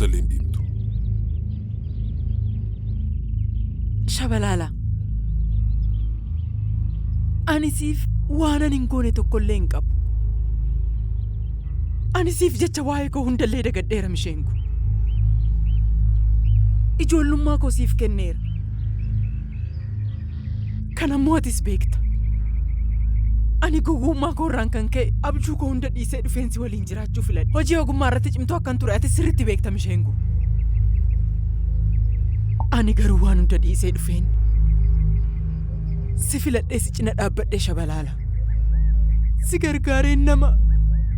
Eessallee hin deemtu. Shabalaala. Ani siif waanan hin goone tokkollee hin qabu. Ani siif jecha waa'ee koo hundallee dagadheera Misheengu. Ijoollummaa koo siif kenneera. Kana immoo atis beekta. Ani gowwummaa koo irraan kan ka'e abjuu koo hunda dhiisee dhufeen si waliin jiraachuu filadhe. Hojii ogummaa irratti cimtuu akkan ture atis sirriitti beekta Misheengu. Ani garuu waan hunda dhiisee dhufeen si filadhee si cina dhaabbadhee Shabalaala. Si gargaareen nama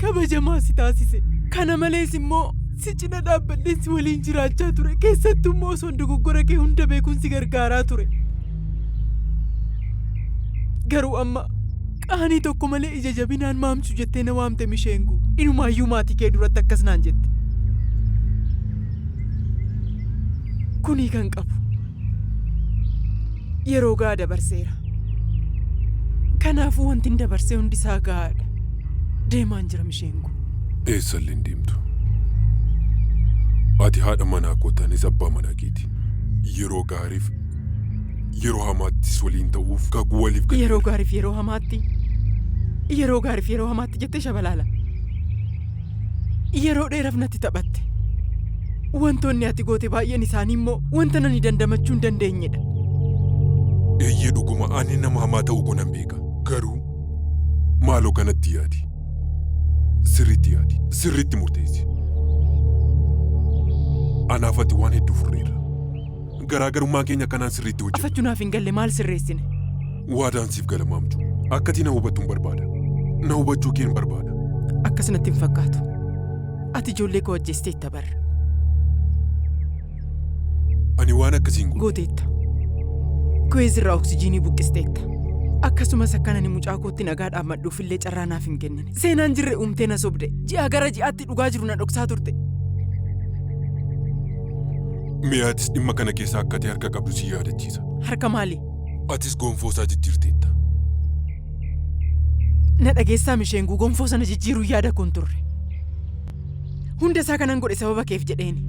kabajamaa si taasise. Kana malees immoo si cina dhaabbadheen si waliin jiraachaa ture. Keessattuu immoo osoon dogoggora kee hunda beekuun si gargaaraa ture. Garuu amma qaanii tokko malee ija jabinaan maamsu jettee na waamte Misheengu. Inumaayyuu maatii kee duratti akkas naan jette. Kunii kan qabu. Yeroo gahaa dabarseera. Kanaafuu wanti hin dabarsee hundi isaa gahaadha. Deemaan jira Misheengu. Eessallee hin deemtu. Ati haadha manaa koo anis abbaa manaa keeti. Yeroo gaariif yeroo hamaattis waliin ta'uuf kakuu waliif galleera. Yeroo gaariif yeroo hamaatti. Yeroo gaariif yeroo hamaatti jettee Shabalaala. Yeroo dheeraaf natti taphatte. Wantoonni ati goote baay'een isaanii immoo wanta nani dandamachuu hin dandeenyedha. Eeyyee dhuguma ani nama hamaa ta'uu koo nan beeka. Garuu maaloo kanatti yaadi. Sirriitti yaadi. Sirriitti murteessi. Anaaf ati waan hedduu furreerra. Garaagarummaan keenya kanaan sirriitti hojjenna. Afachuu naaf hin galle maal sirreessine? Waadaan siif gala Maamchuu. Akkati na hubattu hin barbaada. Na hubachuu kee hin barbaada. Akkas natti hin fakkaatu. Ati ijoollee koo ajjeesteetta bar. Ani waan akkasii hin goone. Gooteetta. Kuweez irraa oksijiinii buqqisteetta. Akkasumas akkan ani mucaa kootti nagaa dhaammadhuuf illee carraa naaf hin kennine. Seenaan jirre uumtee na sobde. Ji'aa gara ji'aatti dhugaa jiru na dhoksaa turte. Mee atis dhimma kana keessaa akka ati harka qabdu si yaadachiisa. Harka maali? Atis gonfoo isaa jijjiirteetta. Na dhageessaa Misheenguu, gonfoo sana jijjiiruu yaada koon turre. Hunda isaa kanan godhe sababa keef jedheeni.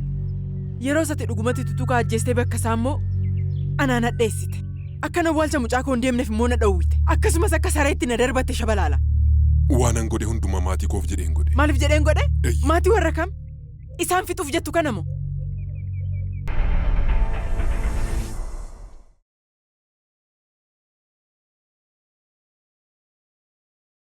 Yeroo ati dhugumatti tutukaa ajjeestee bakka isaa immoo anaan hadheessite. Akkan awwaalcha mucaa koo hin deemneef immoo na dhowwite. Akkasumas akka sareetti na darbatte Shabalaala. Waanan godhe hundumaa maatii koof jedheen godhe. Maaliif jedheen godhe? Eeyyee. Maatii warra kam? Isaan fixuuf jettu kana moo?